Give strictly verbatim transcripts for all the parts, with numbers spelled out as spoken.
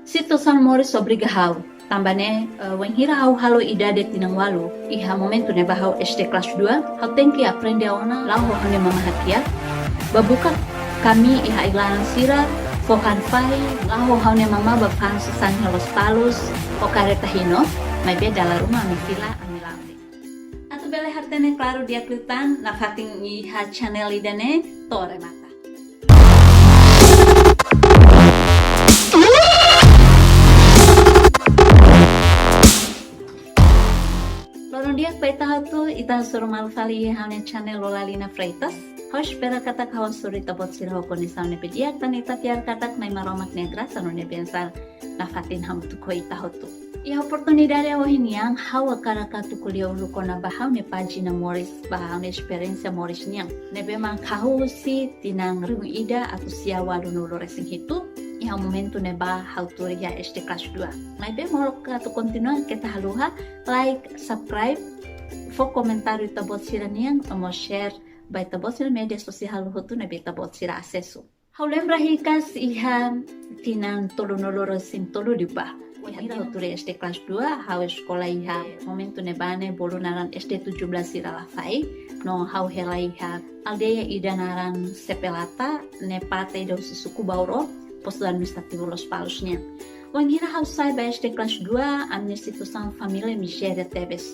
Situasaun moris obriga ha'u. Tanba ne'e, eh, wainhira ha'u halo idade tinan ualu, iha momentu ne'ebá ha'u S D kelas dua, ha'u tenke aprende ona la'o ho ha'u-nia mama hakiak. Bá buka kamii iha ai-laran sira, fó han fahi, la'o ho ha'u-nia mama bá fa'an sasán iha Lospalos, ho karreta hino, maibé dala ruma ami fila, ami la'o de'it. Atu bele hatene klaru di'ak liután, nafatin iha channel ida-ne'e, to'o remata. Loron di'ak ba ita hotu, ita hasoru malu fali iha ha'u-nia channel Lolalina Freitas. Ha'u espera katak ha'u hasoru ita-boot sira ho kondisaun ne'ebé di'ak, tan ita fiar katak Na'i Maromak nia grasa no nia bensaun nafatin hamutuk ho ita hotu. Iha oportunidade ohin nian, ha'u hakarak atu ko'alia uluk kona-ba ha'u-nia pájina moris, ba ha'u-nia esperiénsia moris nian. Ne'ebé mak hahú husi tinan rihun ida atus sia ualunulu resin hitu, iha momentu ne'ebá ha'u tuur iha S D kelas dua. Maibé molok atu kontinua, keta haluha like, subscribe, fó komentáriu ita-boot sira-nian, no mós share ba ita-boot sira média sosiál hotu ne'ebé ita-boot sira asesu. Ha'u lembra hikas iha tinan tolunulu resin tolu liubá. Iha ha'u tuur S D kelas dua, ha'u eskola iha momentu ne'ebá ne'e bolu naran S D tujuh belas Sira Lafai, no ha'u hela iha aldeia ida naran Sepelata, ne'e parte ida husi suku Bauru, postu administrativu Lospalos nian. Wainhira ha'u sai ba S D kelas dua, ami-nia situasaun família mizéria tebes.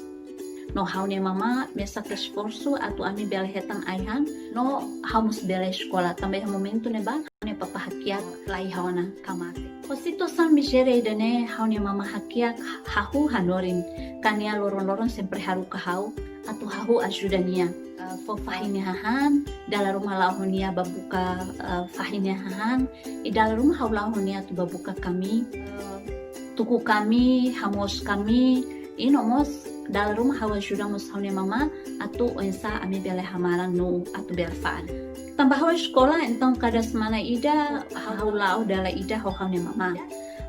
No ha'u-nia mama mesak esforsu atu ami bele hetan ai-han, no ha'u mós bele eskola, tanba iha momentu ne'ebá ha'u-nia papá hakiak la iha ona, kamate. Ho situasaun mizéria ida-ne'e, ha'u-nia mama hakiak hahú hanorin, ka nia loron-loron sempre haruka ha'u atu hahú ajuda nia. Eh, fó fahi nia hahán, dala ruma la'o ho nia bá buka, eh, fahi nia hahán, i dala ruma ha'u la'o ho nia atu bá buka kamii, eh, tuku kamii, hamoos kamii, i no mós dala ruma ha'u ajuda mós ha'u-nia mama atu oinsá ami bele hamaran no atu bele fa'an. Tanba ha'u eskola, entaun kada semana ida ha'u la'o dala ida ho ha'u-nia mama.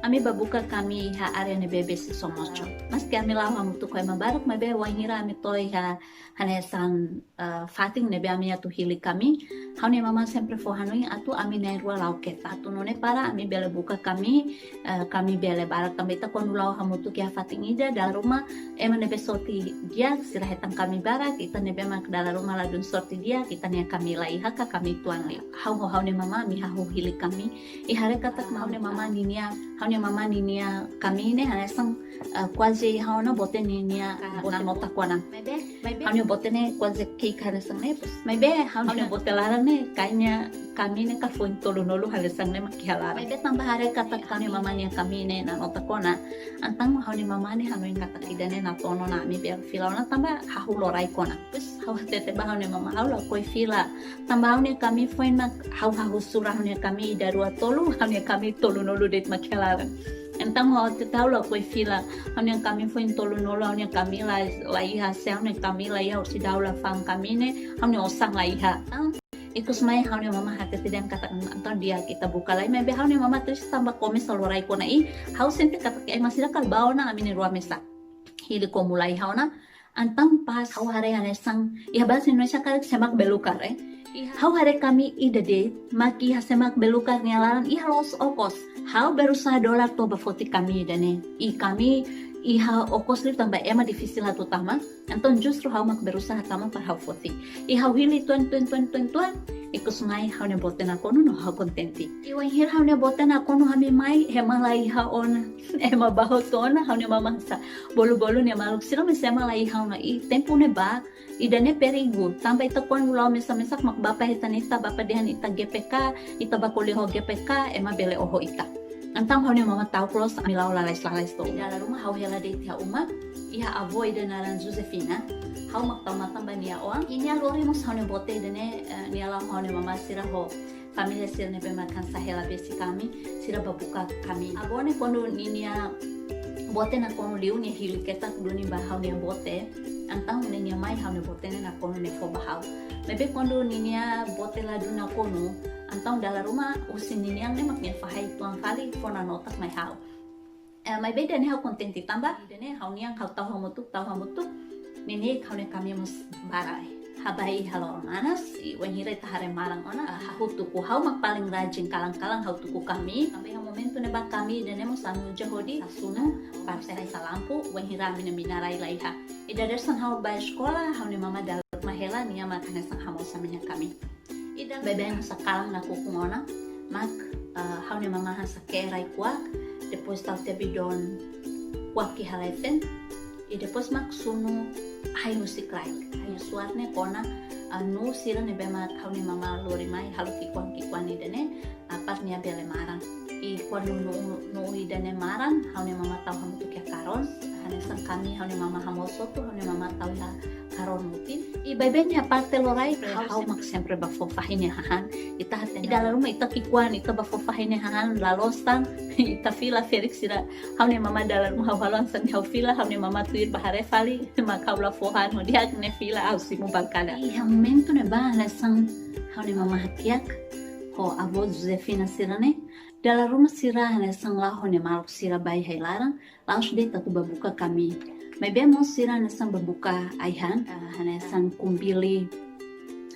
Ami bá buka kamii iha área ne'ebé besik Somoco. Maski ami la'o hamutuk ho ema barak, maibé wainhira ami to'o iha hanesan, eh, fatin ne'ebé ami atu hili kamii, ha'u-nia mama sempre fó hanoin atu ami na'in-rua la'o keta. Atu nune'e para ami bele buka kamii, eh, kamii bele barak, tanba ita kuandu la'o hamutuk iha fatin ida, dala ruma ema ne'ebé sorte di'ak sira hetan kamii barak, ita ne'ebé mak dala ruma ladún sorte di'ak, ita-nia kamii la iha ka kamii tuan liu. Ha'u ho ha'u-nia mama ami hahú hili kamii, i haree katak ha'u-nia mama ninia, ha'u-nia mama ninia kamii ne'e hanesan, eh, kuaze iha ona bote ninia, ah, bote nota kona. Maibé, maibé ha'u-nia bote ne'e kuaze ki'ik hanesan ne'e, maibé ha'u-nia bote laran ne'e, kayaknya kamii ne'e ka foin tolunulu hanesan ne'e mak iha laran. Maibé tanba haree katak ha'u-nia mama nia kamii ne'e nanota kona, entaun ha'u-nia mama ne'e hanoin katak ida-ne'e natoon ona, ami bele fila ona tanba hahú loraik ona. Depois ha'u hatete ba ha'u-nia mama, ha'u lakohi fila. Tanba ha'u-nia kamii foin mak ha'u hahú sura ha'u-nia kamii ida, rua, tolu, ha'u-nia kamii tolunulu de'it mak iha laran. Entaun ha'u hatete ha'u lakohi fila. Ha'u-nia kamii foin tolunulu, ha'u-nia kamii la, la iha, se ha'u-nia kamii la iha, orsida ha'u la fa'an kamii ne'e, ha'u-nia osan la iha. Entaun ikus mai ha'u-nia mama hatete dehan katak entaun di'ak ita buka lai, maibé ha'u-nia mama triste tanba komesa loraik ona i ha'u sente katak ema sira kala bá ona ami na'in-rua mesak. Hili komu la iha ona, entaun pas ha'u haree hanesan, iha bahasa Indonesia karik semak belukar, eh. Ha'u haree kamii ida de'it mak iha semak belukar nia laran iha loos okos. Ha'u berusaha dala to'o bá foti kamii ida-ne'e. I kamii iha okos liu tanba ema difisil atu tama. Entaun justru ha'u mak berusaha tama para ha'u foti. I ha'u hili tuan, tuan, tuan, tuan, tuan. Ikus mai ha'u-nia bote nakonu no ha'u kontente. I wainhira ha'u-nia bote nakonu ami mai, ema la iha ona. Ema bá hotu ona, ha'u-nia mama hanesan bolu-bolu nia maluk sira, maibé ema la iha ona. I tempu ne'ebá, ida-ne'e perigu. Tanba ita kuandu la'o mesak-mesak mak bapa hetan ita, bapa dehan ita G P K, ita bá ko'alia ho G P K, ema bele oho ita. Entaun ha'u-nia mama ta'uk loos, ami la'o lalais-lalais to'o. Dala ruma ha'u hela de'it iha uma, iha avó ida naran Josefina, ha'u mak tau matan ba nia oan. I nia lori mós ha'u-nia bote ida-ne'e, eh, nia la'o ha'u-nia mama sira ho família sira ne'ebé mak hanesan hela besik ami, sira bá buka kamii. Avó ne'e kuandu ninia bote nakonu liu nia hili ketak duni ba ha'u-nia bote, entaun ne'e nia mai ha'u-nia bote ne'e nakonu nia fó ba ha'u. Maibé kuandu ninia bote ladún nakonu, entaun dala ruma husi ninian ne'e mak nia fahe uitoan fali fó nanotak mai ha'u. Eh, maibé ida-ne'e ha'u kontente tanba, ida-ne'e ha'u-nian ha'u tau hamutuk, tau hamutuk, ninia ha'u-nia kamii mós barak. Habai halo manas, i wainhira ita haree maran ona, ah, ha'u tuku, ha'u mak paling rajin kalan-kalan ha'u tuku kami. Tanba iha momentu ne'ebá kami ida-ne'e mós ami uza hodi sunu parte salampu, wainhira ami-nia mina-rai la iha. I dadeer-saan ha'u bá eskola, ha'u-nia mamá dala ruma hela, nia mak hanesan hamoos ami-nia kami. I dala baibain sakalan nakukun ona, mak, ah, ha'u-nia mamá hanesan ke'e rai-kuak, depois tau tebidon kuak iha leten, i depois mak sunu ai husi kraik. Ai suar ne'e kona, ah, nuu sira ne'ebé mak ha'u-nia mamá lori mai halo ki'ikoan-ki'ikoan ida-ne'e, ah, para nia bele maran. I kuandu nuu, nuu ida-ne'e maran, ha'u-nia mamá tau hamutuk iha karón, hanesan kami, ha'u-nia mamá hamoos hotu, ha'u-nia mamá tau iha karón mutin. I baibain iha parte loraik, ha'u, ha'u mak sempre bá fó fahi nia hahán. Ita hatene. I dala ruma ita ki'ikoan, ita bá fó fahi nia hahán, la loos tan, ita fila ferik sira. Ha'u-nia mamá dala ruma ha'u halo hanesan ha'u fila, ha'u-nia mamá tuir bá haree fali, mak ha'u la fó hahán, no di'ak ne'e fila, ha'u simu bankada. Iha momentu ne'ebá hanesan ha'u-nia mamá hakiak ho avó Josefina sira-ne'e, dala ruma sira hanesan la'o ho nia maluk sira bá iha ai-laran, la'ós de'it atu bá buka kami. Maibé mós sira hanesan bá buka ai-han, ah, hanesan kumbili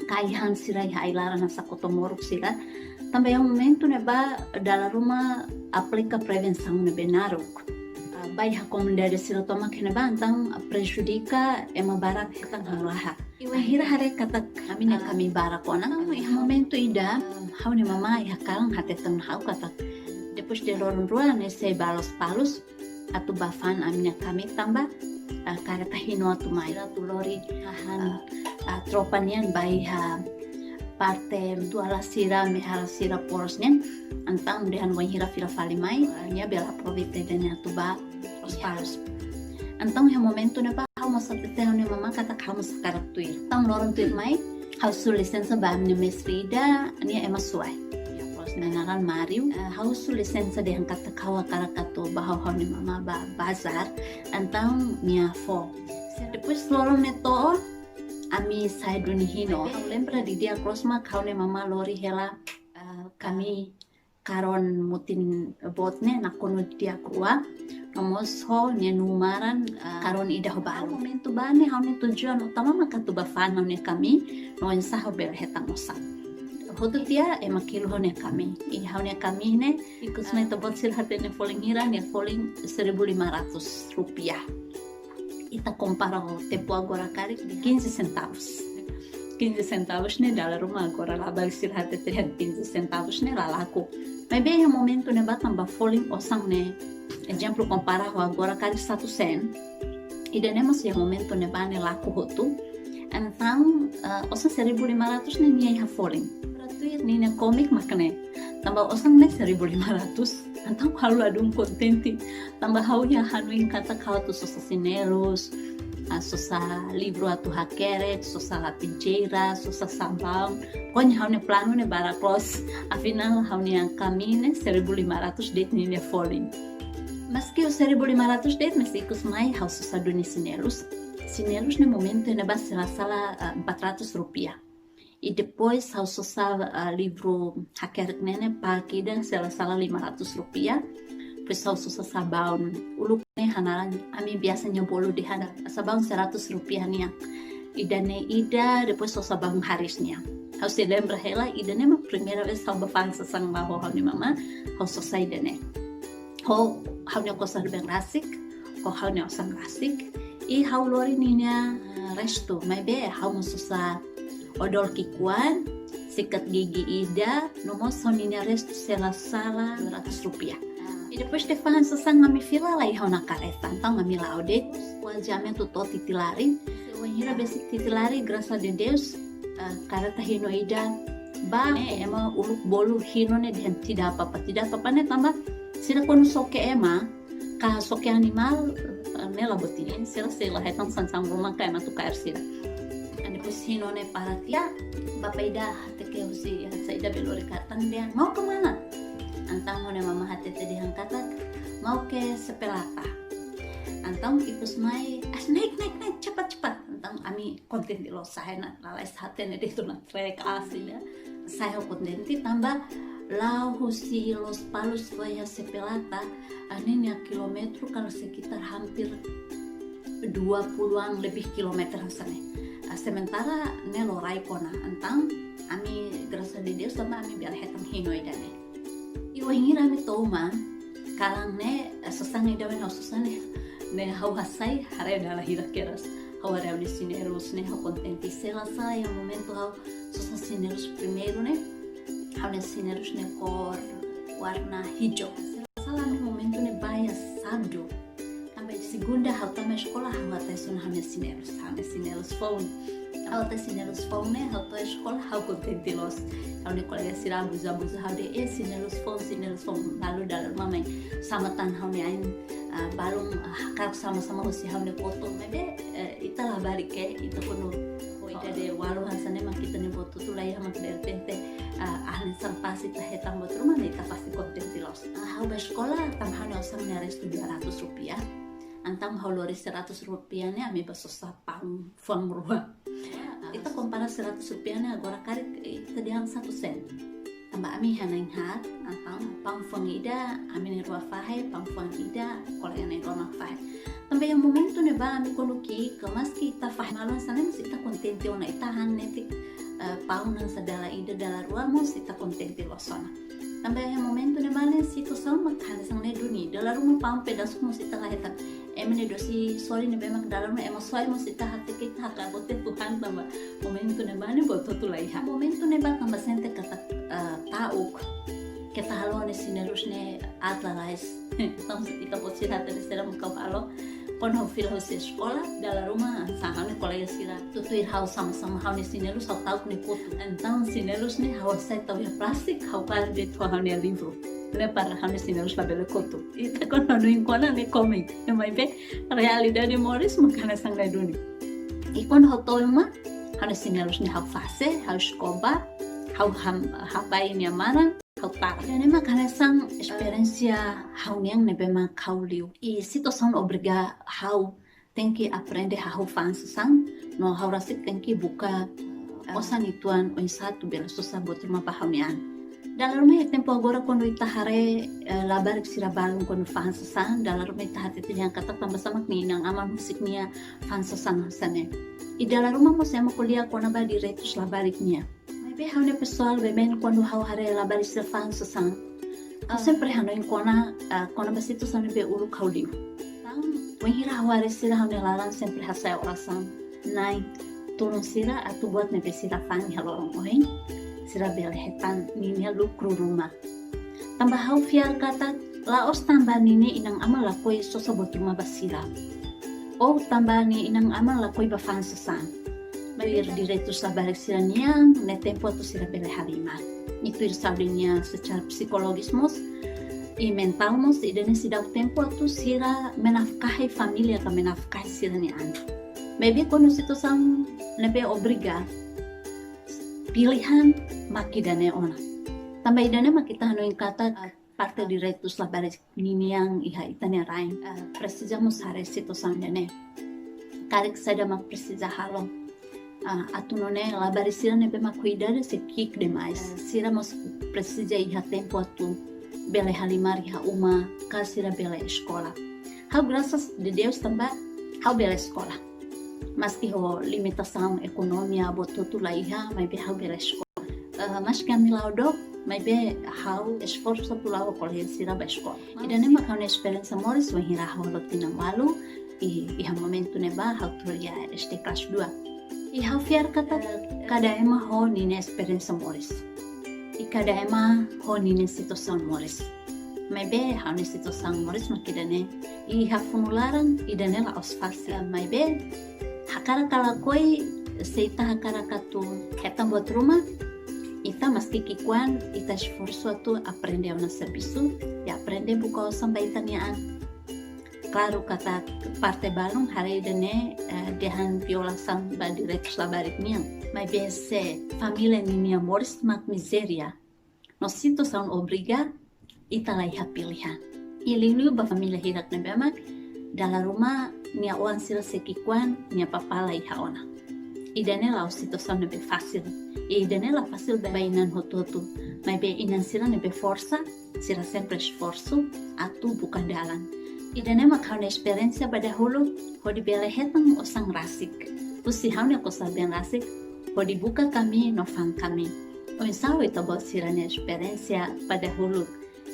ka ai-han sira iha ai-laran hanesan koto-moruk sira. Tanba iha momentu ne'ebá dala ruma aplika prevensaun ne'ebé naruk. Ah, ba iha komunidade sira tomak iha ne'ebá entaun prejudika ema barak hetan halo raha. I wainhira haree katak ami-nia kami barak ona. Iha momentu ida, ha'u-nia mamá iha kalan hateten ha'u katak depois de loron rua ne'e sei bá Lospalos atu bá fa'an ami-nia kami tanba, ah, kareta hinu atu mai. Atu lori hahán, ah, ah, tropa nian ba iha parte Tuala sira, Mehara sira, Poros nian. Entaun dehan wainhira fila fali mai, ah, nia bele aproveita ida-ne'e atu bá Lospalos. Entaun iha momentu ne'ebá ha'u mós hatete ha'u-nia mamá katak ha'u mós hakarak tuir. Entaun loron tuirmai, ha'u husu lisensa ba ami-nia mestre ida, nia ema Suai. Iha Poros nia naran Mario. Eh, ha'u husu lisensa dehan katak ha'u hakarak atu bá ho ha'u-nia mamá bá bazár. Entaun nia fó. Depois loron ne'e to'o, ami sai duni hinu. Ha'u lembra didi'ak loos mak ha'u-nia mamá lori hela, eh, kami karón mutin boot ne'e nakonu di'ak rua, no mós ho nia nuu maran, ah, karón ida ho balu. Momentu bá ne'e ha'u-nia tujuan utama mak atu bá fa'an ha'u-nia kami, no oinsá ha'u bele hetan osan. Hotu tiha ema kilu ha'u-nia kami. I ha'u-nia kami ne'e, ikus mai ita-boot sira hatene folin hira, nia folin seribu lima ratus rupiah. Ita kompara ho tempu agora karik de quinze centavos. Quinze centavos ne'e dala ruma agora labarik sira hatete quinze centavos ne'e la laku. Maibé iha momentu ne'ebá tanba folin osan ne'e, ezemplu, kompara ho agora karik satu sen. Ida-ne'e mós iha momentu ne'ebá ne'e laku hotu. Entaun, eh, osan seribu lima ratus ne'e nia iha folin. Berarti ninia komik mak ne'e. Tanba osan ne'e seribu lima ratus. Entaun ha'u ladún kontente. Tanba ha'u iha hanoin katak ha'u atu sosa xinelus, ah, sosa livru atu hakerek, sosa lapizeira, sosa sabaun. Pokoknya ha'u-nia planu ne'e barak loos. Afinál ha'u-nia kami ne'e seribu lima ratus de'it ninia folin. Maski seribu lima ratus de'it, mas ikus mai ha'u sosa duni xinelus. Xinelus ne'e momentu ne'ebá se la sala, ah, empat ratus rupiah. I depois ha'u sosa, ah, livru hakerek ne'e ne'e pak ida se la sala lima ratus rupiah. Depois ha'u sosa sabaun uluk ne'e hanaran ami biasanya bolu dehan sabaun seratus rupiah nian. Ida-ne'e ida, depois sosa sabaun Haris nian. Ha'u sei lembra hela, ida-ne'e mak primeira vez ha'u bá fa'an sasán ba ho ha'u-nia mamá, ha'u sosa ida-ne'e. Ho ha'u-nia kosar-been rasik, ho ha'u-nia osan rasik, i ha'u lori ninia, eh, restu, maibé ha'u mós sosa odol ki'ikoan, sikat gigi ida, no mós ho ninia restu se la sala dua ratus rupiah. I depois de fa'an sasán ami fila lai ho ona kareta, entaun ami la'o de'it, kuaze ami atu to'o Titilari. Wainhira besik Titilari, graças a Deus, eh, kareta hinu ida bá, eh, ema uluk bolu hinu ne'e dehan tidak apa-apa, tidak apa-apa ne'e tanba sira kuandu soke ema, ka soke animál, eh, ne'e la buat ida. Sira sei la hetan sansaun ruma ka ema atu kaer sira. I depois hinu ne'e para tiha, bapa ida hateke husi, hanesan ida be lori kareta dehan, "Mau ke mana?" Entaun ha'u-nia mamá hatete dehan katak, "Mau ke Sepelata." Entaun ikus mai, "Ah, naik, naik, naik, cepat, cepat." Entaun ami kontente loos sa'e ona, lalais hatene de'it ona trek asli ya. Sa'e ho kontente tanba la'o husi Lospalos to'o iha Sepelata, ah, ninia kilómetru kalau sekitar hampir dua puluhan lebih kilometer hanesan ne'e. Ah, sementara ne'e loraik ona, entaun ami, grasas a Deus, tanba ami bele hetan hino ida-ne'e. I wainhira ami to'o uma, kalan ne'e, eh, sasán ida be no sasán ne'e, ne'e ha'u hasai, haree dala hira kedas. Ha'u haree ha'u-nia xinelus ne'e, ha'u kontente. Se la sala iha momentu ha'u sosa xinelus primeiru ne'e, ha'u-nia xinelus ne'e kór warna hijau. Se la sala ami momentu ne'e ba iha sábadu. Tanba segunda ha'u tama eskola, ha'u hatene sona ha'u-nia xinelus, ha'u-nia xinelus foun. Ha'u hatene xinelus foun ne'e, ha'u to'o eskola, ha'u kontente loos. Ha'u-nia kolega sira abuza-abuza ha'u dehan, eh, xinelus foun, xinelus foun. Lalu dala ruma mai sama tan ha'u-nia ain, ah, balun, ah, hakarak sama-sama husi ha'u-nia kotuk. Maibé, eh, ita labarik, eh, ita kuandu ho idade ualu hanesan ne'e mak ita-nia buat hotu-hotu laiha, mak derrepente, ah, hanesan pas ita hetan buat ruma ne'e ita pasti kontente loos. Ah, ha'u ba eskola, tanba ha'u-nia osan ne'e restu dua ratus rupiah. Entaun ha'u lori seratus rupiah ne'e ami ba sosa paun fuan rua. Ah, ita kompara seratus rupiah ne'e agora karik ita dehan satu sen. Tanba ami iha na'in haat, entaun paun fuan ida, ami na'in-rua fahe, paun fuan ida, kolega na'in-rua mak fahe. Tanba iha momentu ne'ebá ami kuandu ki'ik, maski ita fahe malu hanesan ne'e, mas ita kontente ona, ita han netik, eh, paun hanesan dala ida, dala rua, mas ita kontente loos ona. Tanba iha momentu ne'ebá ne'e situasaun mak hanesan ne'e duni. Dala ruma paun pedasuk mós ita la hetan. Ema ne'e dosi sorin ne'ebé mak dala ruma ema soe mós ita hateke ita hakarak boot uitoan tanba momentu ne'ebá ne'e buat hotu-hotu laiha. Momentu ne'ebá tanba sente katak, eh, ta'uk. Keta halo ne'e xinelus ne'e aat lalais. Entaun ita-boot sira hatene saida mak ha'u halo. Kuandu ha'u fila husi eskola, dala ruma hanesan ha'u-nia kolega sira tutuir ha'u sama-sama ha'u-nia xinelus ha'u ta'uk nia kotuk. Entaun xinelus ne'e ha'u hasai tau iha plástiku, ha'u kala de'it ho ha'u-nia livru. Ne'e para ha'u-nia xinelus labele kotuk. Ita kuandu hanoin kuana ne'e kómiku. Maibé realidade moris mak hanesan ne'e duni. I kuandu ha'u to'o uma, ha'u-nia xinelus ne'e ha'u fase, ha'u eskova, ha'u ham-, habai nia maran, ha'u tara. Ida-ne'e mak hanesan esperiénsia ha'u-nian ne'ebé mak ha'u liu. I situasaun obriga ha'u tenke aprende hahú fa'an sasán, no ha'u rasik tenke buka, eh, osan uitoan oinsá atu bele sosa buat ruma ba ha'u-nia an. Dala ruma iha tempu agora kuandu ita haree, eh, labarik sira balun kuandu fa'an sasán, dala ruma ita hatete dehan katak tanbasá mak nia inan-aman husik nia fa'an sasán hanesan ne'e. I dala ruma mós ema ko'alia kona-ba direitus labarik nian. Maibé ha'u-nia pesoál baibain kuandu ha'u haree labarik sira fa'an sasán. Ha'u, ah, sempre hanoin kona, ah, kona-ba situasaun ne'ebé uluk ha'u liu. Entaun, wainhira ha'u haree sira ha'u-nia laran sempre hasai orasaun. Na'i, tulun sira atu buat ne'ebé sira fa'an iha loron ohin, sira bele hetan ninia lukru ruma. Tanba ha'u fiar katak la'ós tanba ninia inan-aman lakohi sosa buat ruma ba sira. Ou tanba nia inan-aman lakohi bá fa'an sasán. Maibé tuir direitus labarik sira-nian, ne'e tempu atu sira bele halimar. I tuir saúde nian secara psikologis mós, i mentál mós, ida-ne'e seidauk tempu atu sira menafkahi família ka menafkahi sira-nia an. Maibé kuandu situasaun ne'ebé obriga, pilihan mak ida-ne'e ona. Tanba ida-ne'e mak ita hanoin katak, ah, parte direitus labarik ninian iha ita-nia rain, eh, presiza mós haree situasaun ida-ne'e. Karik saida mak presiza halo, ah, atu nune'e labarik sira ne'ebé mak ho idade sei ki'ik demais. Eh, sira mós presiza iha tempu atu bele halimar iha uma, ka sira bele eskola. Ha'u grasas a Deus tanba ha'u bele eskola. Maski ho limitasaun ekonomia buat hotu-hotu laiha, maibé ha'u bele eskola. Eh, maski ami la'o dook, maibé ha'u esforsu atu la'o ho kolega sira bá eskola. Ida-ne'e mak ha'u-nia esperiénsia moris wainhira ha'u halo tinan ualu, i, iha momentu ne'ebá ha'u tuur iha S D kelas dua. I ha'u fiar katak kada ema ho ninia esperiénsia moris. I kada ema ho ninia situasaun moris. Maibé ha'u-nia situasaun moris mak ida-ne'e. I iha funu laran ida-ne'e la'ós fasil. Maibé hakarak ka lakohi, se ita hakarak atu hetan buat ruma, ita maski ki'ikoan, ita esforsu atu aprende ona servisu, i aprende buka osan ba ita-nia an. Klaru katak parte balun haree ida-ne'e, eh, dehan violasaun ba direitus labarik nian. Maibé se família ninia moris mak mizéria, no situasaun obriga, ita laiha pilihan. I liuliu ba família hirak ne'ebé mak dala ruma nia oan sira sei ki'ikoan, nia papá laiha ona. Ida-ne'e la'ós situasaun ne'ebé fasil. I ida-ne'e la fasil ba inan hotu-hotu. Maibé inan sira ne'ebé forsa, sira sempre esforsu atu buka dalan. Ida-ne'e mak ha'u-nia esperiénsia ba dahuluk, hodi bele hetan osan rasik. husi ha'u-nia kosar-been rasik, hodi buka kamiñu no fa'an kamiñu. Oinsá ho ita-boot sira-nia esperiénsia ba dahuluk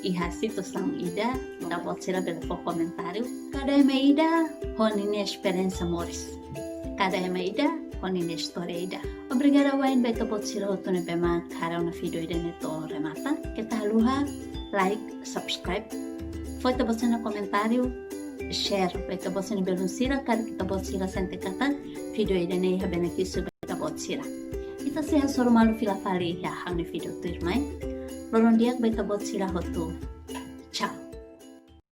iha situasaun ida, ita-boot sira bele fó komentáriu. Kada ema ida ho ninia esperiénsia moris. Kada ema ida ho ninia istória ida. Obrigada wa'in ba ita-boot sira hotu ne'ebé mak haree ona vídeo ida-ne'e to'o remata. Keta haluha like, subscribe. Fó ita-boot sira-nia komentáriu, share ba ita-boot sira-nia belun sira, karik ita-boot sira sente katak vídeo ida-ne'e iha benefísiu ba ita-boot sira. Ita sei hasoru malu fila fali iha ha'u-nia vídeo tuirmai. Loron di'ak ba ita-boot sira hotu.